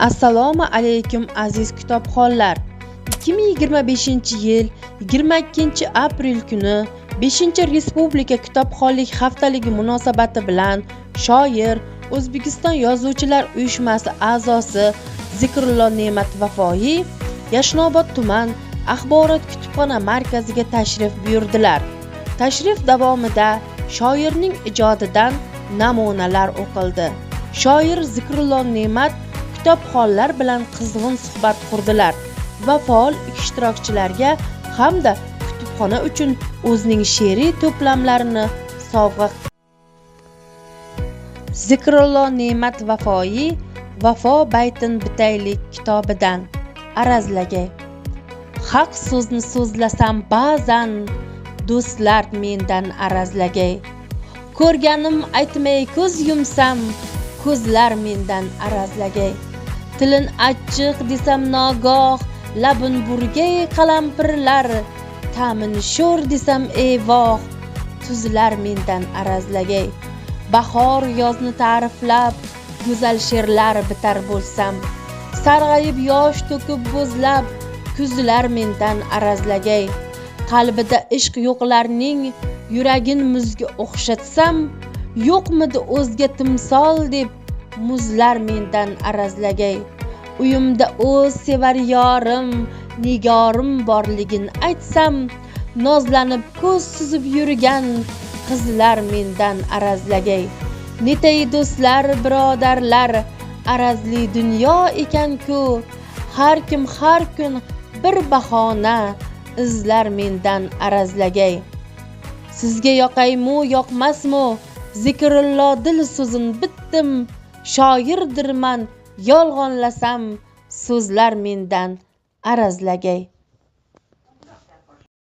Assalomu alaykum aziz kitobxonlar. 2025-yil 22-aprel kuni 5-Respublika kitobxonlik haftaligi munosabati bilan shoir, O'zbekiston Yozuvchilar uyushmasi a'zosi Zikrullo Ne'mat Vafoiy Yashnobod tuman axborot kutubxona markaziga tashrif buyurdilar. Tashrif davomida shoirning ijodidan namunalar o'qildi. Shoir Zikrullo Ne'mat kitobxonlar bilan qizg'in suhbat qurdilar va faol ishtirokchilarga hamda kutubxona uchun o'zining she'riy to'plamlarini sovg'a. Zikrullo Ne'mat Vafoiy Vafo baytin bitaylik kitobidan arazlagay. Haq so'zni so'zlasam ba'zan do'stlar mendan arazlagay. Ko'rganim aytmay ko'z yumsam ko'zlar mendan arazlagay. Tilin achchiq desam nogoh labin burgay qalampirlar, ta'min sho'r desam eyvoh tuzlar mendan arazlagay. Bahor yozni ta'riflab go'zal she'rlar bitar bo'lsam, sarg'ayib yosh to'kib bo'zlab kuzlar mendan arazlagay. Qalbida ishq yo'qlarning yuragin muzga o'xshatsam, yo'qmidi o'zga timsol deb muzlar mendan arazlagay. Uyimda o'z sevar yorim, nigorim borligin aytsam, nozlanib ko'z suzib yurgan qizlar mendan arazlagay. Netay do'stlar, birodarlar, arazli dunyo ekan-ku, har kim har kun bir bahona izlar mendan arazlagay. Sizga yoqaymu yoqmasmu, Zikrullo dil so'zin bitdim, shoirdirman yolg'onlasam so'zlar mendan arazlagay.